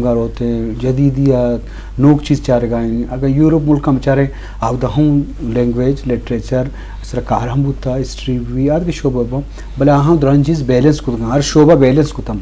گار ہوتے ہیں، جدیدی ءَ نوک چیز چارگا ہیں۔ اگر یورپ ملک ہم چارے، آودا ہم لینگویج، لٹریچر، سرا کار ہم بوتا، ہسٹری بھی، آدگہ شعبہ بم، بلے آہاں دران چیز بیلنس کتگاں، ہر شعبہ بیلنس کتم۔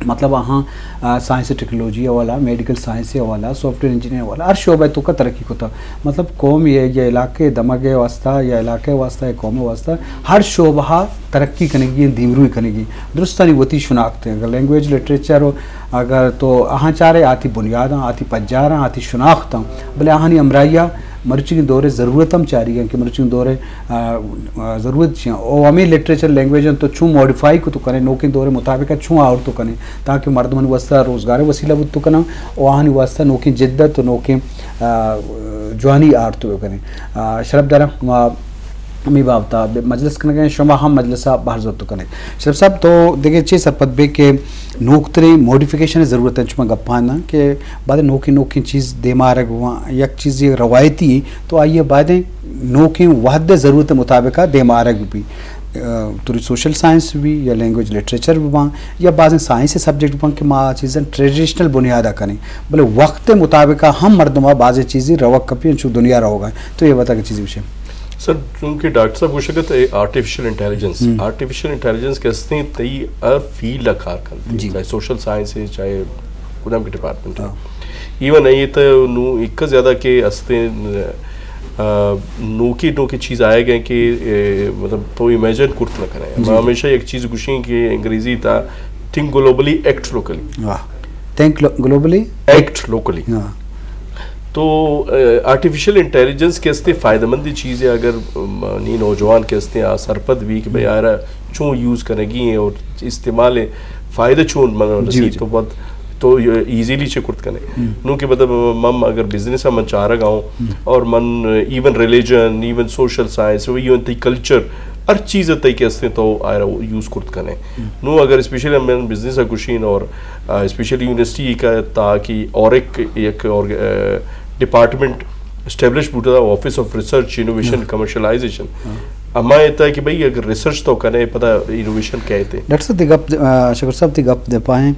مطلب آہاں، آ، سائنس ٹیکنالوجی حوالہ، میڈیکل سائنس حوالہ، سافٹ ویئر انجینئر حوالہ، ہر شعبہ توکا ترقی کتا۔ مطلب قوم یا، یا علاقے دمگے واسطہ، یا علاقے واسطہ، یا قوم واسطہ، ہر شعبہ ترقی کنگی، دیمروی کنگی۔ درستانی وتی شناخت ہیں۔ اگر لینگویج، لٹریچر ہو، اگر تو آہاں چارے آتی بنیاداں، آتی پجاراں، آتی شناختاں، بلے آہانی ہمراہیا مرچی دورے ضرورت ہم چاری ہیں کہ مرچی دورے، آ، آ، ضرورت چی ہیں۔ او ہمیں لٹریچر لینگویج ہیں تو چون ماڈیفائی کو تو کنے، نوکیں دورے مطابق چون آور تو کنے، تاکہ مردمانی واسطہ روزگار وسیلہ بوت تو کنا، او آہانی واسطہ نوکیں جدت و نوکیں، آ، جوانی آر تو کنے۔ آ، شرف دارا ما ہمے بابت ءَ مجلس کنگ ءَ، شما ہم مجلس ءَ بہر زرت کنگ۔ شرف صاحب، تو دگہ چے سرپد بے کہ نوکتریں موڈیفکیشن ءِ ضرورت ہے، چما گپاں کہ بعد نوکیں نوکیں چیز دیما آرگ بواں، یک چیزے روایتی تو آئی ءَ بعد نوکیں وہد ءِ ضرورت ءِ مطابق ءَ دیما آرگ بی۔ آ، توری سوشل سائنس بی یا لینگویج لٹریچر بی باں یا بعض سائنس سبجیکٹ بی باں کہ ما چیزاں ٹریڈیشنل بنیاد ءَ کنیں، بلے وقت ءِ مطابق ءَ ہم مردم ءَ بعض چیزیں روگ کپی انچو دنیا روگ ءَ۔ تو یہ بتا کہ چیزی بشے۔ سر، چونکہ ڈاکٹر صاحب گوشگ ات، اے آرٹیفیشل انٹیلیجنس، ہم۔ آرٹیفیشل انٹیلیجنس کہ ہستے تئی ہر فیلڈ ءَ کار کنت، جی۔ چاہے سوشل سائنس ہے، چاہے کدام کے ڈپارٹمنٹ ہے۔ ہاں۔ ایون یہ تو نو ایک زیادہ کہ ہستے، آ، نوکی نوکی چیز آئے گئے کہ، اے، مطلب تو امیجن کرت نہ کریں۔ جی، ہم جی۔ ہمیشہ ایک چیز گوشیں کہ انگریزی تا تھنک گلوبلی، ایکٹ لوکلی۔ واہ۔ تھنک لو-، گلوبلی؟ ایکٹ لوکلی۔ ہاں۔ تو، آ، آرٹیفیشل انٹیلیجنس کے استے فائدہ مندی چیز ہے، اگر، ام، نی نوجوان کے استے آ سرپد بھی کہ بھئی، ہم۔ آرا چون یوز کنگی ہیں اور استعمال ہے، فائدہ چون من جی، رسی، جی۔ تو بہت تو ایزیلی چے کرت کنے۔ ہم۔ نو کہ مطلب، مم اگر بزنس من چارگ آؤں، ہم۔ اور من ایون ریلیجن، ایون سوشل سائنس، ایون تئی کلچر، ہر چیز تئی کے استے تو آئرا یوز کرت کنے۔ ہم۔ نو اگر اسپیشلی من بزنس گوشین اور، آ، اسپیشلی یونیورسٹی کا تا کہ اور ایک، ایک اور، آ، ڈپارٹمنٹ اسٹیبلش بوتا، آفس آف ریسرچ، انوویشن، ہاں۔ کمرشلائزیشن۔ ہاں۔ اما یہ تا کہ بھئی اگر ریسرچ تو کنے پتا انوویشن کہتے۔ ڈاکٹر صاحب، تی گپ، آ، شکر صاحب، تی گپ دے پائیں۔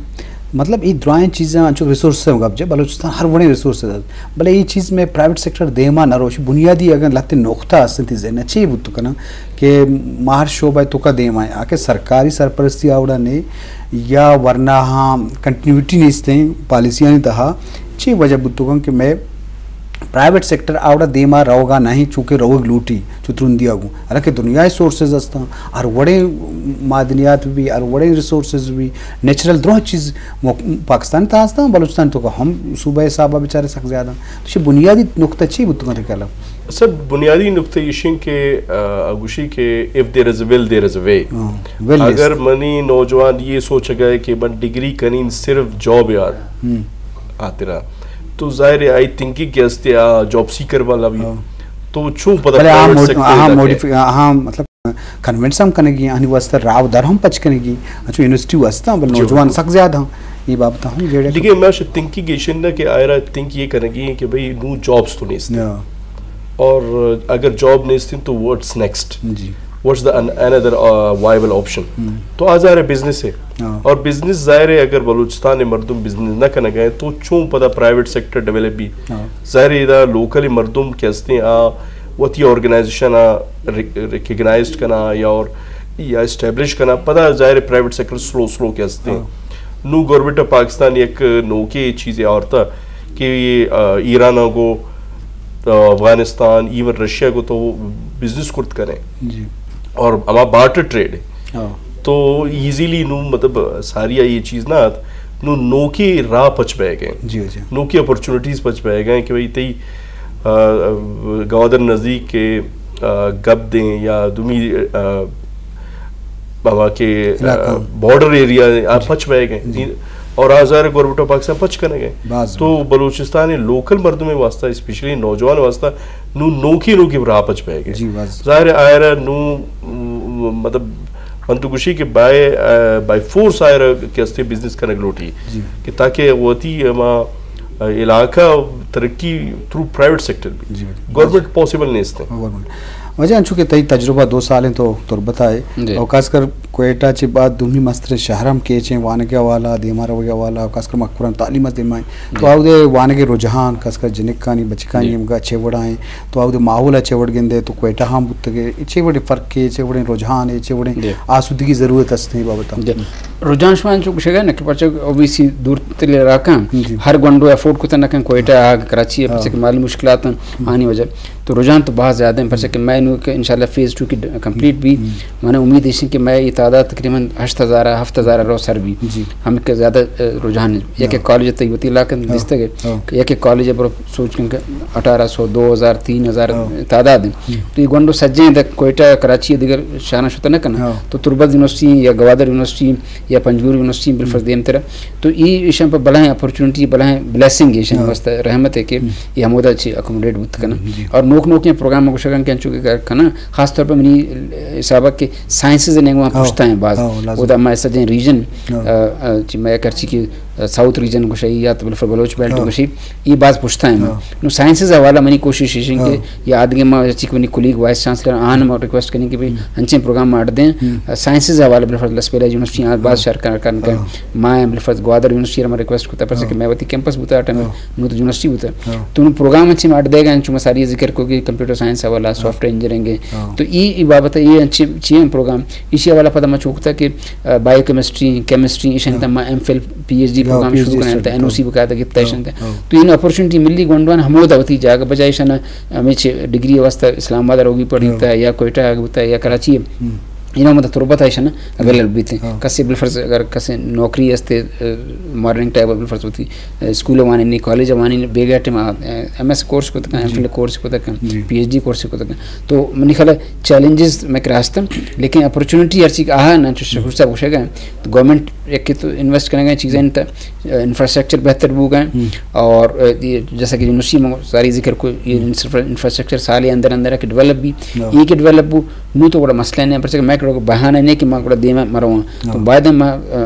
مطلب، یہ درائیں چیزاں انچو ریسورس سے گپ جے، بلوچستان ہر وڑیں ریسورس ہے۔ بلے یہ چیز میں پرائیویٹ سیکٹر دیما نہ روش، بنیادی اگر لہتے نقطہ ہستن تی ذہن چی بوت کنن کہ ما ہر شعبہ توکا دیما ہیں، آ کہ سرکاری سرپرستی آوڑا نے یا ورنہ ہاں کنٹینیوٹی نیستیں پالیسیانی تہا، چی وجہ بوت کنن کہ میں پرائیویٹ سیکٹر آوڑا دیما روگا نہیں، چونکہ روگ لوٹی چو ترندیا گوں۔ حالانکہ دنیا سورسز ہستاں، ہر وڑیں معدنیات بھی، ہر وڑیں ریسورسز بھی، نیچرل درو چیز مو-، پاکستان تا ہستاں، بلوچستان توکا ہم صوبہ حسابا بیچارے سک زیادہ۔ تو چی بنیادی نقطہ چی بوت کنن تئی خیالا؟ سر، بنیادی نقطہ یہ شن کہ، آ، گوشی کہ if there is a will, there is a way۔ ہاں، will اگر list۔ منی نوجوان یہ سوچ گئے کہ من ڈگری کنین صرف جاب یار ہم۔ آترا، تو ظاہر ہے آئی تھنکنگ کہ استے آ جاب سیکر والا بھی۔ ہاں۔ تو چون پتہ بلے آ پرائیویٹ موڈ-، سیکٹر آ دا کہ موڈیفی-، آ مطلب کنونس ہم کنگی، آنی واسطہ راو در ہم پچ کنگی، اچھا یونیورسٹی واسطہ، بل جی، نوجوان جی۔ سک زیادہ ہاں، یہ بابت ہم جیڑے لیکن میں شاید تھنکنگ یہ شن نہ کہ آئرا تھنک یہ کنگی کہ بھئی نو جابس تو نیست۔ یا۔ اور اگر جاب نیست تو واٹس نیکسٹ؟ جی۔ واٹس دا ان-، انادر، آ، وائبل آپشن؟ ہم۔ تو آ ظاہر ہے بزنس ہے۔ ہاں۔ اور بزنس ظاہر ہے اگر بلوچستان مردم بزنس نہ کنگا ہے تو چون پتہ پرائیویٹ سیکٹر ڈیولپ بھی؟ ہاں۔ ظاہر ہے ادا لوکل مردم کہ ہستے آ وتی آرگنائزیشن آ ری-، ریکگنائزڈ کنا یا اور یا اسٹیبلش کنا، پدا ظاہر ہے پرائیویٹ سیکٹر سلو سلو کہ ہستے۔ ہاں۔ نو گورنمنٹ آف پاکستان یک نوکے چیزے آورتا کہ، آ، ایران گو، آ، افغانستان، ایون رشیا گو تو بزنس کرت کنے۔ جی۔ اور ہما بارٹر ٹریڈ ہے۔ ہاں۔ تو ایزیلی نو مطلب ساری یہ چیز نہ آت، نو نوکے راہ پچ بہ گئے۔ جی، جی۔ نوکے اپرچونیٹیز پچ بہ گئے کہ بھئی تئی، آ، گوادر نزدیک کے، آ، گپ دیں یا دومی، آ، ہما کہ، آ، علاقہ۔ بارڈر ایریا آ جی۔ پچ بہ گئے۔ جی۔ اور آ ظاہر گورنمنٹ آف پاکستان پچ کنے گئے۔ باز تو بلوچستان لوکل مردم واسطہ، اسپیشلی نوجوان واسطہ، نو نوکی نوکی راہ پچ بہ گئے۔ جی، باز۔ ظاہر ہے آئرا نو، م-، مطلب، من تو گوشی کہ بائی، آ، بائی فورس آئرا کہ استے بزنس کنگ لوٹی۔ جی۔ کہ تاکہ وتی ہما، آ، علاقہ ترقی تھرو پرائیویٹ سیکٹر بھی۔ جی، بالکل۔ گورنمنٹ پاسبل نیست ہے۔ گورنمنٹ۔ واجہ انچو کہ تئی تجربہ دو سال انت تو تربت ءَ ئے، جی۔ اور خاص کر کوئٹہ چہ بعد دومی مستریں شہر ہم کیچ ایں وانگ ءِ حوالہ، دیما روگ ءِ حوالہ، اور خاص کر مکران تعلیم ءِ دیما ایں۔ تو جی۔ آؤدے وانگ ءِ رجحان خاص کر جنکانی بچکانی جی۔ نیمگا چے وڑا ایں، تو آؤدے ماحول ءَ چے وڑ گندے، تو کوئٹہ ہم بوتگ ئے، چے وڑیں فرق ایں، چے وڑیں رجحان ایں، چے وڑیں جی۔ آسودگی ضرورت است ایں اے بابت ءَ؟ جی۔ رجحان شما انچو گوشگ ءَ نہ کہ پرچہ اوبیسی دور تر علاقہ ایں، جی۔ ہر گونڈو افورڈ کتہ نہ کن کوئٹہ آ کراچی ءَ، ہاں۔ پرچہ کہ مالی مشکلات ایں، ہم۔ آنی وجہ تو رجحان تو باز زیادہ ایں، پرچہ کہ مئے نوں کہ انشاءاللہ فیز ٹو کی ڈ-، کمپلیٹ بی، ہم۔ منا امید ایش ایں کہ مئے اے تعداد تقریباً ہشت ہزار، ہفت ہزار ءَ رو سر بی۔ جی۔ ہمے کہ زیادہ، اے، رجحان ایں۔ یک ہاں۔ ایک کالج تئی وتی علاقہ ہاں۔ دیستگ ئے، ہاں۔ کہ یک ایک کالج ءَ برو سوچ کن کہ اٹھارہ سو، دو ہزار، تین ہزار ہاں۔ تعداد ایں۔ ہم۔ تو اے گونڈو سجیں دے کوئٹہ، کراچی ءَ دگہ شہراں شتہ نہ کن۔ ہاں۔ تو تربت یونیورسٹی یا گوادر یونیورسٹی یا پنجگور یونیورسٹی بالفرض ہم۔ دیمترا۔ تو اے ایشاں پہ بلاہیں اپورچونٹی، بلاہیں بلیسنگ ایشاں ہاں۔ واسطہ رحمت اے کہ ہم۔ اے ہمودا چہ اکوموڈیٹ بوت کنن۔ ہم، جی۔ اور نوک نوکیں پروگرام گوشگ ءَ کہ انچو کہ کناں، خاص طور پر منی حساب ءَ کہ سائنسز ءِ نیمگا ہاں۔ پشتا ایں باز۔ ہاں، لازم۔ اودا ما سجیں ریجن، ہاں۔ آ، آ، چہ مئے کرچی کہ، آ، ساؤتھ ریجن گوشے یا تو بالفرض بلوچ بیلٹ ہاں۔ گوشے، اے باز پشتا ایں۔ ہاں۔ نوں سائنسز ءِ حوالہ منی کوشش ایش ایں کہ ہاں۔ یا آدگہ ما چی کہ منی کولیگ وائس چانسلر آں ہم ریکویسٹ کنیں کہ بھئی ہم۔ انچیں پروگرام ما اڈ دیں، ہم۔ آ، سائنسز ءِ حوالہ بالفرض لسبیلہ یونیورسٹی آں باز ہاں۔ شر کار کن کہ ہاں۔ ما بالفرض گوادر یونیورسٹی ءَ ما ریکویسٹ کتا، پرچہ کہ ہاں۔ مئے وتی کیمپس بوتا ٹائم ہاں۔ نوں تو یونیورسٹی بوتا۔ ہاں۔ تو نوں پروگرام انچیں ما اڈ دیگا، انچو ما ساری ذکر کو کہ کمپیوٹر سائنس ءِ حوالہ، ہاں۔ سافٹ ویئر انجینئرنگ ایں۔ ہاں۔ تو اے، اے بابت اے انچیں چی ایں پروگرام، ایشی حوالہ پدا ما چوکتا کہ، آ، بایو کیمسٹری، کیمسٹری ایشاں ہاں۔ تا ما ایم فل، پی ایچ ڈی ہاں، پروگرام پی ایچ ڈی شروع کنیں، اسٹڈی تا این او سی ہاں۔ بکاتا گپتا ہاں۔ ایشاں تا۔ ہاں۔ تو اے اپورچونٹی ملی گونڈوان ہمودا وتی جاگہ بجائے ایشاں ہمے چہ ڈگری ءِ واسطہ اسلام آباد ءَ روگی پڑی ہاں۔ بوتا یا کوئٹہ ءَ بوتا یا کراچی ءَ۔ ہم۔ اینا مطلب تربت ءَ ایشاں اویلیبل بیت۔ ہاں۔ کسے بالفرض اگر کسے نوکری است، اے، ماڈرننگ ٹائپ بالفرض وتی، اے، اسکول ءَ وانینی، کالج ءَ وانینی، بیگا ٹائم، اے، ایم ایس کورس کتا کن، جی۔ ایم فل کورس کتا کن، جی۔ پی ایچ ڈی کورس کتا کن۔ تو منی خیال ءَ چیلنجز مئے کرا ہستن، لیکن اپورچونٹی ہر چیز آہا نہ، چو شکور صاحب گوشگ ءَ، تو گورنمنٹ یک تو انویسٹ کنگ ءَ چیزیں تا انفراسٹرکچر بہتر بوگ ءَ، ہم۔ اور، اے، جیسا کہ یونیورسٹی میں ساری ذکر کو، یہ ہم۔ انفرا-، انفراسٹرکچر سال اندر اندر کہ ڈیولپ بی، ہاں۔ یہ کہ ڈیولپ بو، نوں تو گڑا مسئلہ نہیں، پرچہ کہ مئے گڑا بہانہ نہیں کہ ما گڑا دیما مروں۔ ہاں۔ تو باید ما، آ،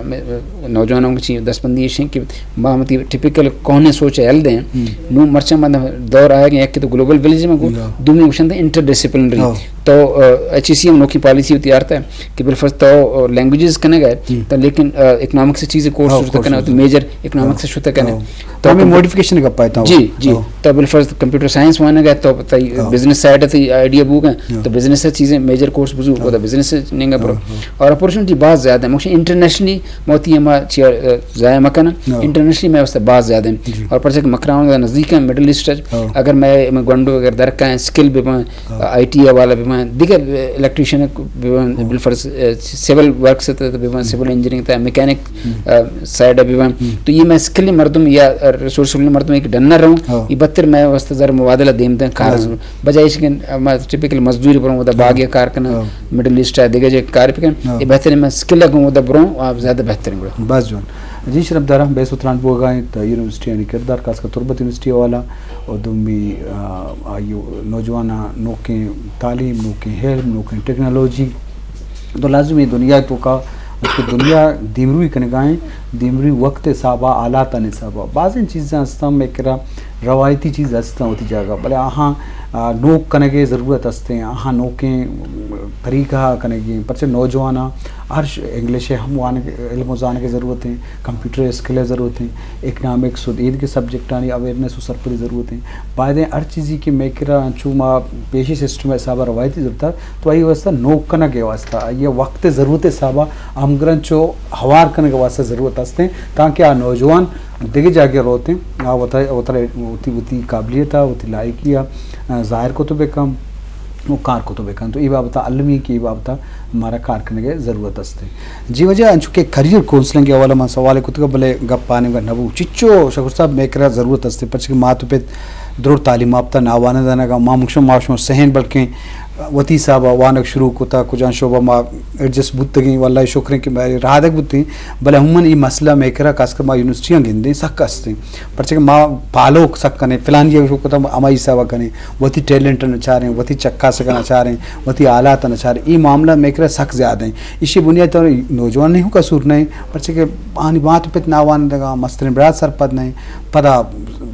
نوجوانوں کی چیز دستبندی ایش ایں کہ ما ہم وتی ٹپیکل کوہنیں سوچ ءَ یل دیں۔ ہم۔ نوں مرچاں ما دور آئے گئے، یک تو گلوبل ویلیج میں کو، ہاں۔ دومی گوشن انٹر ڈسپلنری۔ ہاں۔ تو، آ، ایچ ای سی ہم نوکی پالیسی وتی آرتا کہ بالفرض تو، آ، لینگویجز کنگ ءَ ئے، ہم۔ تو لیکن، آ، اکنامکس چیز کورس ہاں، شروع کورس۔ کنگ، تو میجر اکنامکس ہاں۔ شروع کنگ۔ ہاں۔ تو ہمیں تو ماڈیفکیشن کا پاتا ہو۔ جی، جی۔ ہاں۔ تو بالفرض کمپیوٹر سائنس وانگ ءَ ئے، تو تئی ہاں۔ بزنس سائیڈ ءَ تئی آئیڈیا بوگ ءَ، ہاں۔ تو بزنس چیزیں میجر کورس بزو، ہاں۔ وہ تو بزنس نینگا برو۔ ہاں، ہاں۔ اور اپورچونٹی باز زیادہ ایں، مخصوصاً انٹرنیشنلی موتی ہما چیئر، آ، ضائع مکنن، ہاں۔ انٹرنیشنلی مئے واسطہ باز زیادہ ایں۔ جی۔ اور پرچہ کہ مکران نزدیک ایں مڈل ایسٹ ءَ، ہاں۔ اگر مئے، مئے گونڈو اگر درکائیں سکل بہ بن، ہاں۔ آئی ٹی آئی والا بہ بن، دیگر الیکٹریشن بہ بن، ہاں۔ بالفرض، آ، سول ورکس تہ بہ بن، ہم۔ سول انجینئرنگ تہ میکینک، ہم۔ آ، سائیڈ بہ بن۔ ہم۔ تو یہ مئے سکل مردم یا ریسورس مردم ایک ڈنر رہوں، ہاں۔ یہ بہتر مئے واسطہ زر مبادلہ دیم دیں کار۔ لازم۔ بجائے ایش کہ ما ٹپیکل مزدوری بروں، ودا ہاں۔ باغی کار کناں، ہاں۔ مڈل ایسٹ ءَ دگہ جگہ کار بکناں، ہاں۔ یہ بہتر ایں ما سکل گوں ودا بروں، آ، زیادہ بہتر ایں گڑا۔ بس جوان۔ جی شرف داراں، بحث و تران بوگا ایں، تو یونیورسٹی یعنی کردار، خاص کر تربت یونیورسٹی حوالہ، اور دومی، آ، آئیو نوجواناں نوکیں تعلیم، نوکیں علم، نوکیں ٹیکنالوجی، تو لازم ایں دنیا توکا، کہ دنیا دیمروی کنگا ایں، دیمروی وقت حسابا، حالاتانی حسابا۔ بازیں چیزاں ہستاں مئے کرا روایتی چیز ہستاں وتی جاگہ، بلے آہاں، آ، نوک کنگ ءِ ضرورت ہستیں، آہاں نوکیں طریقہ کنگی، پرچہ نوجواناں ہر ش-، انگلش ءِ ہم وانگ، علم و زانگ ءِ ضرورت ایں، کمپیوٹر اسکل ءِ ضرورت ایں، اکنامکس و ایدگہ سبجیکٹانی اویئرنس و سرپدی ضرورت ایں۔ بایدیں ہر چیزی کہ مئے کرا انچو ما پیشی سسٹم ءِ حسابا روایتی ضرورت ایں، تو آئی واسطہ نوک کنگ ءِ واسطہ، آئی وقت ءِ ضرورت ءِ حسابا ہمگرنچ و ہوار کنگ ءِ واسطہ ضرورت ہستیں، تانکہ آ نوجوان دگہ جاگہ روتیں، آ وتا، وتا، وتی، وتی قابلیت ءَ، وتی لائقی ءَ، آ، ظاہر کت بکن و کار کت بکن۔ تو اے بابت ءَ المی کہ اے بابت ءَ مارا کار کنگ ءِ ضرورت است۔ جی واجہ، انچو کہ کریئر کونسلنگ ءِ حوالہ من سوال کتگ، بلے گپ آنگا نہ بو۔ چچو شکر صاحب مئے کرا ضرورت است، پرچہ کہ مات و پت درور تعلیم یافتہ ناوانندانگا، ما مکشم ما شما سہن بلکیں وتی حساب ءَ وانگ شروع کتا، کجام شعبہ ما ایڈجسٹ بوتگیں، واللہ شکر ایں کہ ما رہادگ بوتیں، بلے عموماً اے مسئلہ مئے کرا خاص کر ما یونیورسٹیاں گندیں سک استیں، پرچہ کہ ما پالوک سک کنیں، فلانی ءَ شروع کتا ہمائی حساب ءَ کنیں، وتی ٹیلنٹ ءَ نہ چاریں، وتی چکاسگ ءَ نہ چاریں، وتی حالات ءَ نہ چاریں، اے معاملہ مئے کرا سک زیادہ ایں۔ ایشی بنیادی طور نوجوان نہیں قصور نہیں، پرچہ کہ آنی مات پت ناوانندگا، مستریں برات سرپد نہیں، پدا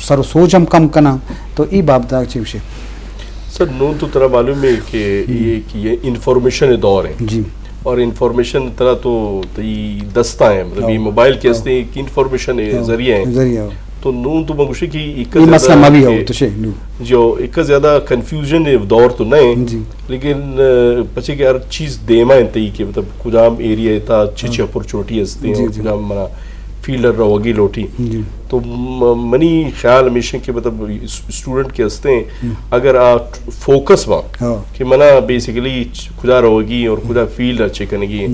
سر و سوج ہم کم کناں، تو اے بابت ءَ چی گوشے؟ سر، نون تو ترا معلوم ہے کہ یہ کہ یہ انفارمیشن دور ہے۔ جی۔ اور انفارمیشن ترا تو تئی دستا ہے، مطلب، یہ موبائل کے ہستے ایک انفارمیشن ذریعہ ہے۔ ذریعہ۔ تو نون تو من گوشے کہ ایک یہ مسئلہ زیادہ مبی کہ ہو تو شے، نو۔ جو ایک زیادہ کنفیوژن دور تو نہیں۔ جی۔ لیکن، آ، پچے کہ ہر چیز دیما انت تئی کہ مطلب کجام ایریا تا چچی اپورچونٹی ہستے ہیں، جی، اور جی۔ کجام منا فیلڈ روگی لوٹی۔ جی۔ تو م-، منی خیال ہمیشہ کہ مطلب اس-، اسٹوڈنٹ کے ہستے ہیں، اگر آ فوکس با کہ منا بیسیکلی کجا روگی اور کجا فیلڈ اچھے کنگی،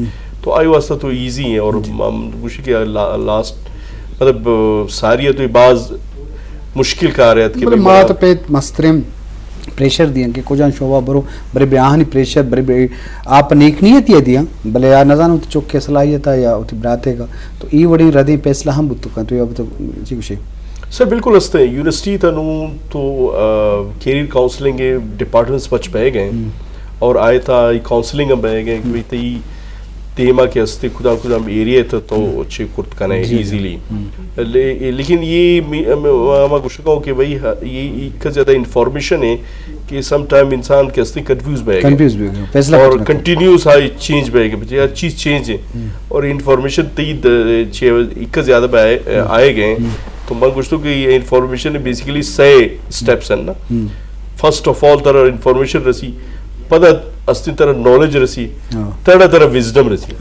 تو آئی واسطہ تو ایزی ہے۔ اور ہم گوشی کہ لا-، لاسٹ مطلب ساری تو باز مشکل کار ہے کہ بلے بھئی ما منا تو پہ مستریں پریشر دیاں کہ کجان شعبہ برو، برے بے آہانی پریشر، برے بے آپ نیک نیتی دیاں، بلے یار نزانو تو چوک کے صلاحیت ہے یا اتی براتے کا، تو ای وڑی ردیں فیصلہ ہم بوتو کن، تو یا تو چی گوشے؟ سر، بالکل ہستے ہیں۔ یونیورسٹی تا نوں تو، آ، کیریئر کاؤنسلنگ ڈپارٹمنٹس پچ پہ گئے اور آئے تا ای کاؤنسلنگ ہم بہ گئے کہ بھئی تئی دیما کہ ہستے کدا کدا ہم ایریا تا تو چیک کرت کنے ایزیلی۔ لے-، لیکن یہ می-، ہم، ہم گوشگا ہوں کہ بھئی، ہاں، یہ ایک زیادہ انفارمیشن ہے کہ سم ٹائم انسان کے ہستے کنفیوز بہ گئے۔ کنفیوز بہ گئے۔ فیصلہ اور کنٹینیوس ہائی چینج بہ گئے، ہر چیز چینج ہے۔ اور انفارمیشن تئی د-، چے ایک زیادہ بہ آئے، آئے گئے۔ تو من گوشتو کہ یہ انفارمیشن بیسیکلی سے اسٹیپس ہیں نا۔ فرسٹ آف آل ترا انفارمیشن رسی، پدا استی ترا نالج رسی، ترا ترا وزڈم رسی۔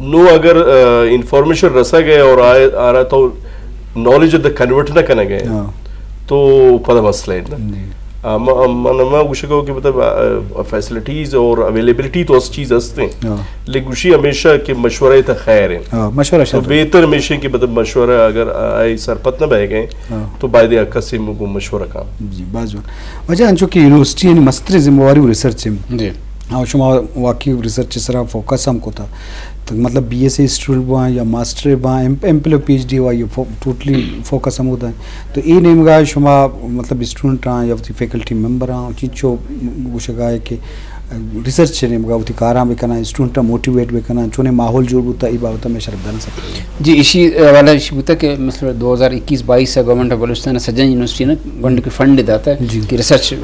نو اگر، آ، انفارمیشن رسگ ءَ اور آ، آ رہا تو نالج ءَ کنورٹ نہ کنگ ءَ، تو پدا مسئلہ ہے نا۔ آ، م-، من، من گوشگ ءَ کہ مطلب، آ، فیسلٹیز اور اویلیبلٹی تو اس چیز ہست ہیں۔ لیکن گوشی ہمیشہ کہ مشورہ تا خیر ہے۔ تو بہتر ہمیشہ کہ مطلب مشورہ اگر آئی سرپد نہ بہ گئے، تو باید ہے کسی مگو مشورہ کا۔ جی، باز وقت۔ واجہ انچو کہ یونیورسٹی یعنی مستر ذمہ واری ریسرچ ہے۔ جی۔ ہاں، شما واقعی ریسرچ سرا فوکس ہم کوتا۔ تو مطلب بی ایس سی اسٹوڈنٹ باں یا ماسٹر باں، ایم، ایم فل، پی ایچ ڈی وا، یہ فو-، ٹوٹلی فوکس ہم ہوتا ہے۔ تو اے نیمگا شما مطلب اسٹوڈنٹ آں یا وتی فیکلٹی ممبر آں، چیچو گوشگا ہے کہ ریسرچ نیمگا وتی کاراں بکناں، اسٹوڈنٹ موٹیویٹ بکناں، چونے ماحول جوڑ بوتا، ای بابت میں شرف دانا سکتا۔ جی، اسی حوالہ اسی بوتا کہ مثلا دو ہزار اکیس بائیس گورنمنٹ آف بلوچستان سجن یونیورسٹی نے فنڈ داتا ہے کہ ریسرچ،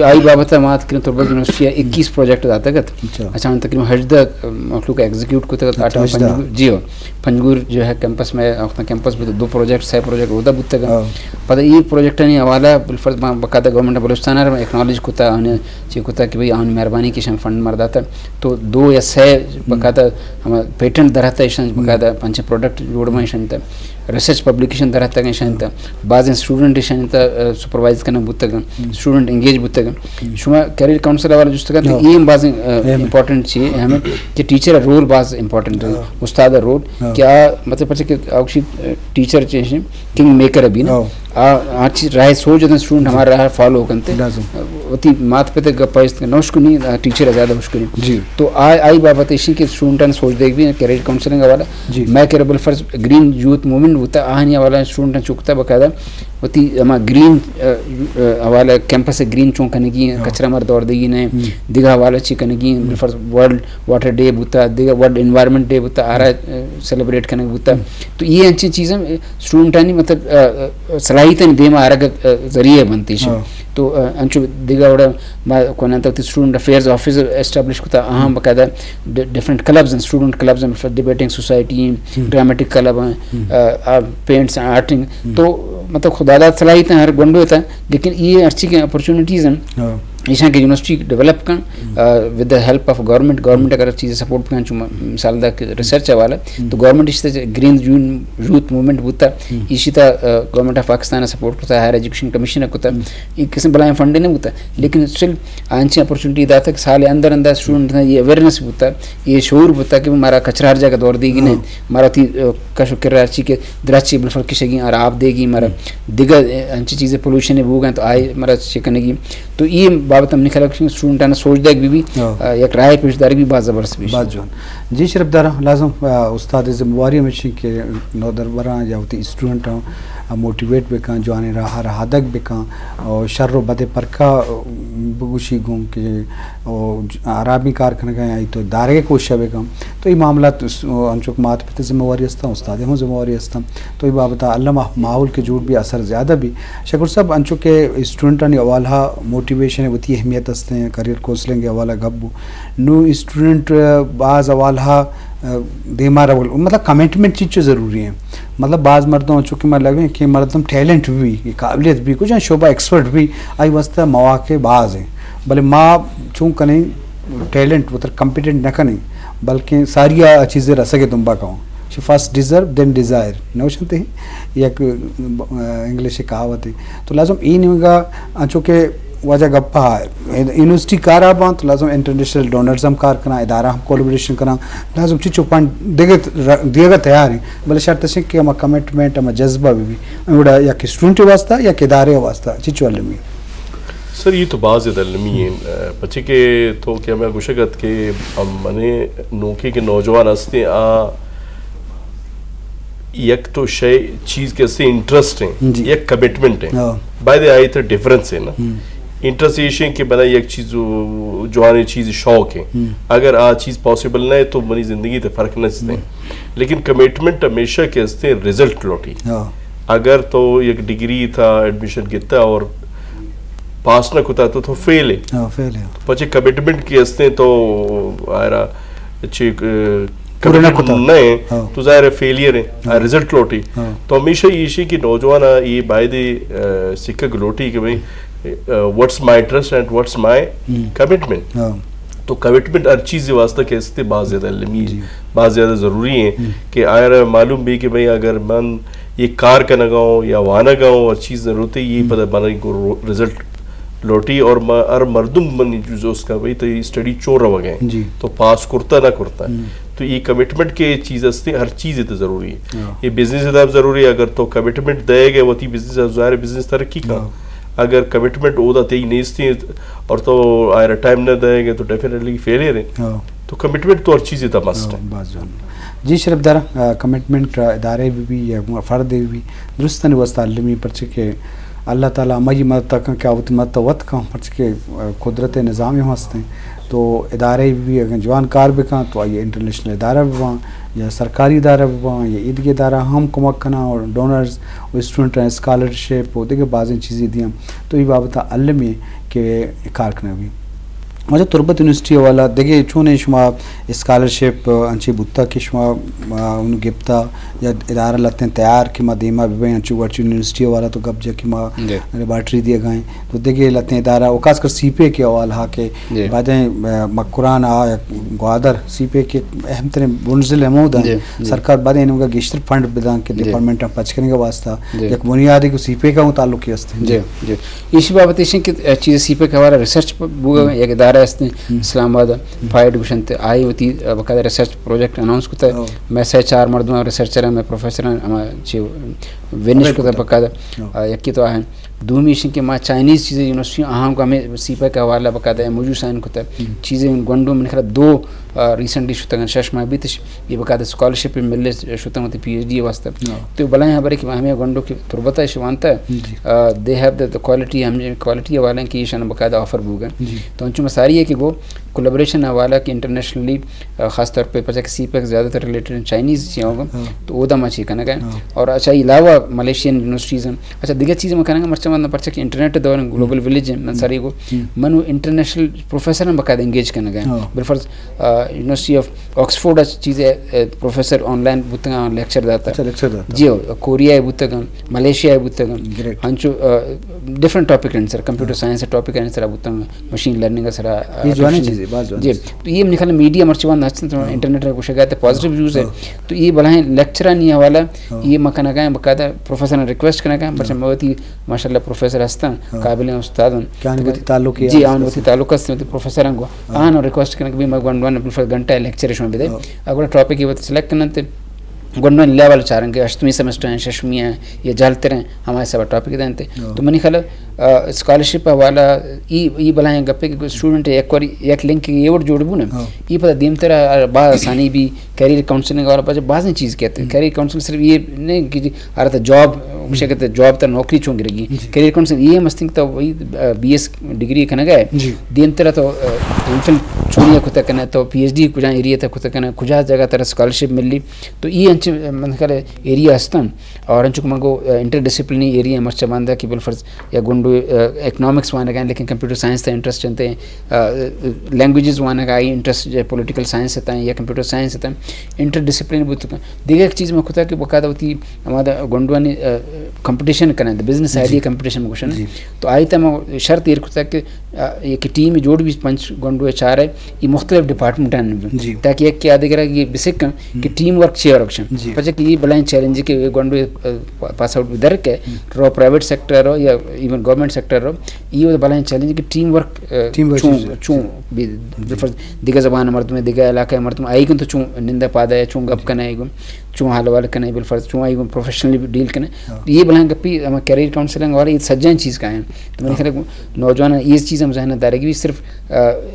آئی بابت مات کریں تربت یونیورسٹی اکیس پروجیکٹ داتا گت۔ اچھا۔ اچھا، تقریباً ہژدہ مخلوق ایگزیکیوٹ کو تک آٹھ پنجگور، جی ہو، پنجگور جو ہے کیمپس میں، وقت کیمپس میں تو دو پروجیکٹ، سے پروجیکٹ ہوتا بوتا گا۔ پتہ یہ پروجیکٹ نے حوالہ بالفرض باقاعدہ گورنمنٹ بلوچستان نے اکنالج کوتا، انہیں چی کوتا کہ بھئی آن مہربانی کی شان فنڈ مر داتا۔ تو دو یا سے باقاعدہ ہم پیٹنٹ درہتا ایشان، باقاعدہ پنچ پروڈکٹ جوڑ میں ایشان تا، ریسرچ پبلیکیشن درہتا ایشان تا، بعض اسٹوڈنٹ ایشان تا، آ، سپروائز کرنا بوتگا، اسٹوڈنٹ انگیج بوتگا۔ شما کیریئر کاؤنسل حوالہ جست کرتے، یہ ہم بعض، آ، امپورٹنٹ چیز ہے ہمیں کہ ٹیچر رول بعض امپورٹنٹ ہے، استاد رول کہ آ، مطلب پرچہ کہ آ، ٹیچر چیز کنگ میکر ابھی نا۔ آ، آ چیز راہ سوچ دن اسٹوڈنٹ ہمارا راہ فالو کنتے۔ وتی مات پتے گپ است نوش کنی، آ، ٹیچر زیادہ ہوش کنی۔ جی۔ تو آ، آئی بابت ایشی کہ اسٹوڈنٹان سوچ دیکھ بھی کیریئر کاؤنسلنگ حوالہ۔ جی۔ میں کہ بالفرض گرین یوتھ موومنٹ ہوتا، آہنی حوالہ اسٹوڈنٹان چکتا باقاعدہ وتی ہما گرین، آ، آ، حوالہ کیمپس گرین چون کنگی، کچرا مر دور دیگی نہیں، دیگہ حوالہ چی کنگی، بالفرض ورلڈ واٹر ڈے بوتا، دیگہ ورلڈ انوائرمنٹ ڈے بوتا، آرا، آ، سیلیبریٹ کنگ بوتا۔ تو یہ انچیں چیزیں اسٹوڈنٹانی مطلب، آ، آ، صلاحیتانی دیما آرگ، آ، ذریعہ بنتی شی۔ تو، آ، انچو دیگہ وڑا ما کنن تو اسٹوڈنٹ افیئرز آفس اسٹیبلش کتا، اہم باقاعدہ ڈ-، ڈفرنٹ کلبز ہیں، اسٹوڈنٹ کلبز ہیں، ڈبیٹنگ سوسائٹی ہیں، ڈرامیٹک کلب ہیں، آ، آ، پینٹس ہیں، آرٹنگ۔ تو مطلب خدا داد صلاحیت ہیں ہر گنڈو تا، لیکن یہ ہر چیز کے اپرچونیٹیز ہیں۔ ایشاں کہ یونیورسٹی ڈیولپ کن، آ، ود دا ہیلپ آف گورنمنٹ، گورنمنٹ اگر چیز سپورٹ کن، چون مثال دا کہ ریسرچ حوالہ، تو گورنمنٹ اس طرح گرین یون-، یوتھ موومنٹ بوتا، ایشی تا، آ، گورنمنٹ آف پاکستان سپورٹ کتا، ہائر ایجوکیشن کمیشن کتا، ایک قسم بلائیں فنڈ نہیں بوتا، لیکن اسٹل آنچیں اپرچونیٹی داتا کہ سال اندر اندر اسٹوڈنٹ یہ اویئرنس بوتا، یہ شعور بوتا کہ مارا کچرا ہر جگہ دور دیگی نہیں، مارا تی، آ، کش و کرار چی کہ درچی بلفر کشگی اور آپ دیگی مارا دیگر، آ، انچی چیزیں پولوشن بوگن تو آئے مارا چکنگی۔ تو یہ بابت ہم نکلا کہ اسٹوڈنٹان سوچ دیگ بھی، بھی، آ، یک رائے پیش داری بھی باز زبردست بھی۔ باز جوان۔ جی شرف دارا، لازم، آ، استاد ذمہ واری ہمیشی کہ نودربراں یا وتی اسٹوڈنٹاں، آ، موٹیویٹ بکن، جوانیں راہ رہادگ بکن، اور شر و بد پرکا، آ، بگوشی گوں کہ، آ، آرامی کار کنگا یا تو دارگ کوشش بکن۔ تو اے معاملات اس-، انچو کہ مات پت ءِ ذمہ واری است، استاد ءِ ہم ذمہ واری است۔ تو اے بابت ءَ الم ءَ ماحول کہ جوڑ بی، اثر زیادہ بی۔ شکور صاحب، انچو کہ اسٹوڈنٹانی حوالہ ءَ موٹیویشن ءِ وتی اہمیت است ایں، کیریئر کونسلنگ ءِ حوالہ ءَ گپ بو۔ نوں اسٹوڈنٹ، آ، باز حوالہ ءَ، آ، دیما رول، مطلب کمٹمنٹ چیچو ضروری ایں۔ مطلب باز مردم انچو کہ ما لگیں کہ مردم ٹیلنٹ بی، قابلیت بی، کجا شعبہ ایکسپرٹ بی، آئی واسطہ مواقع باز ایں۔ بلے ما چون کنیں ٹیلنٹ وتر کمپیٹنٹ نہ کنیں، بلکہ ساری آ چیزیں رسگ ءِ دمبا کاؤں۔ چہ فرسٹ ڈیزرو، دین ڈیزائر۔ نہ وشنتے یک، آ، انگلش ءِ کہاوت ایں۔ تو لازم اے نیمگا انچو کہ واجہ گپا یونیورسٹی کارا باں تو لازم انٹرنیشنل ڈونرز ہم کار کناں، ادارہ ہم کولیبوریشن کناں، لازم چچو فنڈ دیگہ، دیگہ تیار ایں، بلے شرط اش کہ ہما کمٹمنٹ، ہما جذبہ بی بی۔ اے وڑا یک اسٹوڈنٹ ءِ واسطہ، یک ادارے ءِ واسطہ چچو المی؟ سر، اے تو باز زیادہ المی ایں، پچے کہ تو کہ ہمیں گوشگ ات کہ ہم منے نوکے کہ نوجوان ہستے آ یک تو شے چیز کہ استے انٹرسٹ ایں، جی۔ یک کمٹمنٹ ایں۔ ہاں۔ باید آئی تو ڈیفرنس ایں نا۔ ہم۔ انٹرسٹ ایش ایں کہ بنا یک چیز، جوانیں چیز شوق ایں۔ ہم۔ اگر آ چیز پاسبل نہ ایں تو منی زندگی تے فرق نہ استے۔ ہم۔ لیکن کمٹمنٹ ہمیشہ کہ استے رزلٹ لوٹی۔ ہاں۔ اگر تو یک ڈگری تھا ایڈمیشن کیتا اور پاس نہ کتا تو تو فیل ایں۔ ہاں، فیل ایں۔ پچے کمٹمنٹ کہ استے تو آئرا چی، آ، پورا نہ کمٹمنٹ کتا۔ نہ ایں، ہاں۔ تو ظاہر ایں فیلئر ایں، ہاں۔ رزلٹ لوٹی۔ ہاں۔ تو ہمیشہ ایش ایں کہ نوجوان آ اے باید، آ، سکھگ لوٹی کہ بھئی، آ، what's my interest and what's my ہم۔ Commitment۔ ہاں۔ تو کمٹمنٹ ہر چیز واسطہ کہ استے باز زیادہ المی ایں، جی۔ باز زیادہ ضروری ایں ہم۔ کہ آئرا معلوم بی کہ بھئی اگر من اے کار کنگا اوں یا وانگا اوں، ہر چیز ضرورت ایں، اے ہم۔ پدا بنا کو رو-، رزلٹ لوٹی اور ما-، ہر مردم منی جز اس کا بھئی تو اے اسٹڈی چون روگ ایں۔ جی۔ تو پاس کرتا نہ کرتا۔ ہم۔ تو اے کمٹمنٹ کہ چیز استے، ہر چیز تو ضروری ایں۔ ہاں۔ اے بزنس ءِ تہا ضروری ایں، اگر تو کمٹمنٹ دے گئے وتی بزنس ءَ، ظاہر ایں بزنس ترقی کا۔ ہاں۔ اگر کمٹمنٹ اودا تئی نیستی اور تو آئرا ٹائم نہ دے گئے تو ڈیفینیٹلی فیلئر ایں۔ ہاں۔ تو کمٹمنٹ تو ہر چیز ءِ تہا مسٹ ایں۔ ہاں، باز جوان۔ جی شرف دار، آ، کمٹمنٹ، آ، ادارے بی بی یا فرد بی بی، درستانی واسطہ المی، پرچہ کہ اللہ تعالیٰ ہمائی مدد کن کہ آ وتی مدد وت کن، پرچہ کہ، آ، قدرت ءِ نظام ہم ہست ایں۔ تو ادارے بی بی اگر جوان کار بکن تو آئی انٹرنیشنل ادارہ بباں یا سرکاری ادارہ بباں یا ایدگہ ادارہ ہم کمک کناں اور ڈونرز و اسٹوڈنٹ اسکالرشپ و دیگہ بازیں چیزے دیاں۔ تو اے بابت المی کہ کار کنگ بی۔ واجہ تربت یونیورسٹی حوالہ دگہ چونیں شما اسکالرشپ انچیں بوتگ کہ شما، آ، انوں گپتا یا ادارہ لہتیں تیار کہ ما دیما ببیں، انچیں ورچوئل یونیورسٹی حوالہ تو گپ جا کہ ما جی۔ لیبارٹری دیگا ایں، تو دگہ لہتیں ادارہ و خاص کر سی پیک ءِ حوالہ کہ جی۔ بعدیں، آ، مکران آ گوادر سی پیک ءِ اہم تریں بنزل ہمودا جی، جی۔ سرکار بعدیں انوگا گیشتر فنڈ بداں کہ جی۔ ڈپارٹمنٹ پچ کنگ ءِ واسطہ جی۔ یک بنیادی کو سی پیک ءَ تعلقی است۔ جی، جی۔ ایشی بابت ایش کہ، آ، چیز سی پیک ءِ حوالہ ریسرچ بوگا ہم۔ یک ادارہ است ہم۔ اسلام آباد ہم۔ فائیڈ گوشنت، آئی وتی، آ، باقاعدہ ریسرچ پروجیکٹ اناؤنس کتا۔ ہاں۔ میں سے چار مردم ریسرچر ہیں، میں پروفیسر ہیں، ہما چی ونش کتا باقاعدہ۔ ہاں۔ آ، یکی تو آہن۔ دومی ایش کہ ما چائنیز چیزیں یونیورسٹی آہاں کو ہمیں سی پیک ءِ حوالہ باقاعدہ ایم او یو سائن کتا۔ ہم۔ چیزیں گونڈو من خیال دو، آ، ریسنٹلی شتگن شش ماہ بیتش، اے باقاعدہ اسکالرشپ ملے شتن وتی پی ایچ ڈی واسطہ۔ ہاں۔ تو بلائیں خبرے کہ ہمیں گونڈو کہ تربت ءَ ایش وانتا، جی۔ آ، they have the، the quality، ہم کوالٹی حوالہ کہ ایشان باقاعدہ آفر بوگا۔ جی۔ تو انچو مساری ہے کہ وہ کولیبوریشن حوالہ کہ انٹرنیشنلی، آ، خاص طور پہ پرچہ کہ سی پیک زیادہ تر ریلیٹڈ چائنیز چیزوں کو، ہاں۔ تو اودا ما چی کنگا۔ ہاں۔ اور اچھا علاوہ ملیشین یونیورسٹیز ہیں۔ اچھا، دیگر چیز من کنگا، مرچا من پرچہ کہ انٹرنیٹ دور ہیں، گلوبل ہم۔ ویلیج ہیں، من ہم۔ ساری کو، ہم۔ من وہ انٹرنیشنل پروفیسر ہم باقاعدہ انگیج کنگا۔ ہاں۔ بالفرض، آ، یونیورسٹی آف آکسفورڈ ءَ چیزے، آ، پروفیسر آن لائن بوتگاں، لیکچر داتا۔ اچھا، لیکچر داتا۔ جی، کوریا ءَ بوتگاں، ملیشیا ءَ بوتگاں۔ گریٹ۔ ہنچو، آ، ڈفرنٹ ٹاپک ہیں سر، کمپیوٹر ہاں۔ سائنس ٹاپک ہیں سر بوتگاں، مشین لرننگ سر، آ، اے جوانیں آرٹیفیشل چیزے، باز جوانیں جی۔ چیزے۔ تو اے من خیال میڈیا مرچی وان ہستن تو ہاں۔ انٹرنیٹ ءَ گوشگ ءَ پازیٹیو یوز ہے۔ ہاں۔ تو اے بلائیں لیکچرانی حوالہ ہاں۔ اے من کنگا ہیں، باقاعدہ پروفیسر ریکویسٹ کنگا ہیں، بلکہ ہاں۔ میں وتی ماشاءاللہ پروفیسر ہستن، ہاں۔ قابل استاد ہیں۔ کہ آنی تو وتی تعلق جی، آنی وتی تعلق است، وتی پروفیسر ہیں گو۔ ہاں۔ آن ریکویسٹ کنگا کہ بھئی میں گونڈوان بالفرض گھنٹہ لیکچر شما بدے۔ ہاں۔ اگر ٹاپک یہ وقت سلیکٹ کنن تے گونڈوان لیول چارن کہ ہشتمی سمسٹر ہیں، ششمی ہیں، یا جہل تر ہیں، ہمارے سب ٹاپک دیں تے۔ ہاں۔ تو منی خیال، آ، اسکالرشپ حوالہ ای، ای بلائیں گپے کہ اسٹوڈنٹ یک واری یک لنک یہ وڑ جوڑ بو نا۔ ہاں۔ ای پتہ دیم تر با آسانی بی کیریئر کاؤنسلنگ والا پچ بازیں چیز کہتے ہیں۔ ہم۔ کیریئر کاؤنسلنگ صرف یہ نہیں کہ جی ہر تا جاب بشکت جاب تر نوکری چون گرگی۔ جی۔ کیریئر کاؤنسلنگ یہ ہم استنگ تو وہی، آ، بی ایس ڈگری کنگا ہے۔ جی۔ دین ترا تو، آ، ایم فل چونی کتا کنا، تو پی ایچ ڈی کجا ایریا تا کتا کنا، کجا جگہ ترا اسکالرشپ ملی۔ تو یہ انچ من خیال ایریا ہستن۔ اور انچو کہ من گو، آ، انٹر ڈسپلینری ایریا مرچہ باندا کہ بالفرض یا گنڈو، آ، اکنامکس وانگا ہیں، لیکن کمپیوٹر سائنس تا انٹرسٹ انتے، آ، لینگویجز وانگا آئی انٹرسٹ، جے پولیٹیکل سائنس تا یا کمپیوٹر سائنس تا، انٹر ڈسپلین بوت کن۔ دیگہ ایک چیز میں کتا کہ بقاعدہ ہوتی ہمارا گنڈوانی، آ، کمپٹیشن کریں، بزنس جی۔ آئیڈیا کمپٹیشن میں گوشن۔ جی۔ تو آئی تا میں شرط ایر کتا کہ، آ، ایک ٹیم جوڑ بھی پنچ گنڈو چار ہے، یہ مختلف ڈپارٹمنٹ ہیں۔ جی۔ تاکہ ایک کیا دیگر یہ بسکن کہ ہم۔ ٹیم ورک چی ورک شن۔ جی۔ پچہ کہ یہ بلائیں چیلنج کہ گنڈو، آ، پاس آؤٹ در کے، ہم۔ رو پرائیویٹ سیکٹر رو یا ایون گورنمنٹ سیکٹر رو، یہ بلائیں چیلنج کہ ٹیم ورک، آ، ٹیم ورک چون، چیز ہے۔ چون جی۔ بھی جی۔ بالفرض دیگہ زبان مردم، دیگہ علاقہ مردم، آئی کن تو چون نندہ پادہ ہے، چون گپ جی۔ کنے آئی گن، چون حال حوال کنے، بالفرض چون آئی گن پروفیشنلی ڈیل کنے۔ ہاں۔ یہ بلائیں گپی ہم کیریئر کاؤنسلنگ والے یہ سجان چیز کا ہیں۔ تو میں ہاں۔ خیال ہے نوجوان یہ چیز ہم ذہن دارے کہ بھی صرف، آ،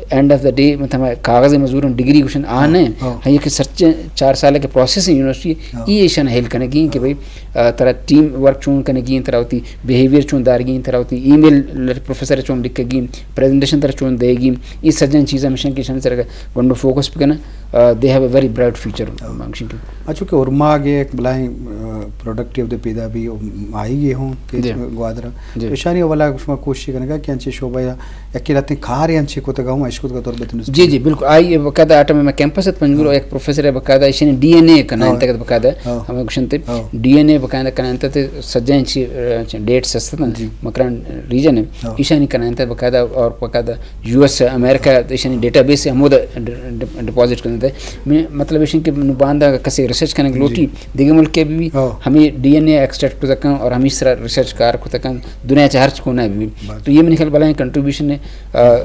اینڈ آف دا ڈے، مطلب، ہمیں کاغذ مزور ہم ڈگری کشن آ ہاں، نے، ہاں۔ ہاں، یہ کہ سچ چار سال کے پروسیس ہے یونیورسٹی، ہاں۔ یہ ایشان ہیل کنے کی کہ ہاں۔ بھائی، آ، ترا ٹیم ورک چون کنے کی، ترا ہوتی بیہیویئر چون دار کی، ترا ہوتی ای میل پروفیسر چون لکھ کی، پریزنٹیشن ترا چون دے گی، یہ سجن چیزاں مشن کی شان سر گنڈو فوکس بکنا، آ، they have a very bright future ہاں۔ مانگشن کی۔ اچھا کہ اورماگ ایک بلائیں، آ، پروڈکٹیو دے پیدا بھی آئی گئے ہوں کہ جی۔ گوادر۔ جی۔ تو اشانی اولا شما کوشش کنگا کہ انچے شعبہ یا یکی لاتیں کار انچے کتگا ہوں، اشکت کا تربت یونیورسٹی۔ جی، جی، بالکل۔ آئی باقاعدہ آٹم میں کیمپس ات پنجگور، ہاں۔ ایک پروفیسر ہے باقاعدہ، ایشانی ڈی این اے کنا ہاں۔ انتگت باقاعدہ، ہاں۔ ہمیں گوشن تے ہاں۔ ڈی این اے باقاعدہ کنا انت تے سجیں چی، آ، چی ڈیٹس ہستن، جی۔ مکران ریجن ہے۔ ہاں۔ ایشانی کنا انت باقاعدہ اور باقاعدہ یو ایس، امریکہ، ایشانی ڈیٹا بیس ہے، ہمود ڈ-، ڈ-، ڈپازٹ کرنے تے۔ میں مطلب ایشن کہ نو باندا کسے ریسرچ کرنے جی۔ لوٹی، دیگه ملک کے بھی ہاں۔ ہمیں ڈی این اے ایکسٹریکٹ کتکن اور ہمیں سرا ریسرچ کار کتکن دنیا چہ ہرچ کونا بھی۔ بس۔ تو یہ منی خیال بلائیں کنٹریبیوشن ہے، آ،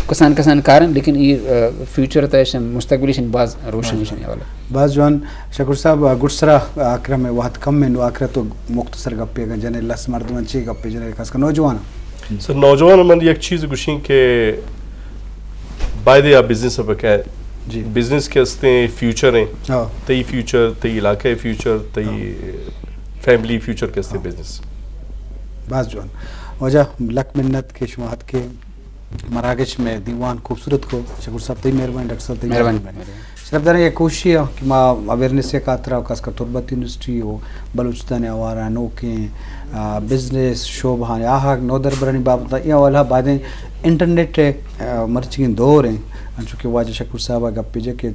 کسان کسان کارن، لیکن یہ، آ، فیوچر تا ایشن، مستقبل ایشن باز روشن بس۔ ایشن والا۔ باز جوان۔ شکور صاحب، آ، گڈسرا، آ، آخر میں وقت کم ہے، نو آخر تو مختصر گپے اگر جنے لس مردم چی گپے جنے خاص کر نوجوان۔ سر، نوجوان من یک چیز گوشیں کہ باید یا بزنس بکن۔ جی۔ بزنس کے ہستے فیوچر ہیں۔ ہاں۔ تئی فیوچر، تئی علاقہ فیوچر، تئی ہاں۔ فیملی فیوچر کے ہستے ہاں۔ بزنس۔ باز جوان۔ واجہ لک منت کہ شما اتکے مراگش میں دیوان خوبصورت کو۔ شکور صاحب تئی مہربانی، ڈاکٹر صاحب تئی مہربانی۔ مہربانی۔ شرف داریں یک کوشش ہے کہ ما اویئرنس خاطر خاص کر تربت یونیورسٹی و بلوچستان آوارا نوکیں، آ، بزنس شعبہ آہگ نودربرانی بابت اے حوالہ بائدیں انٹرنیٹ، آ، مرچی دور ہیں، انچو کہ واجہ شکور صاحب گپ جا کہ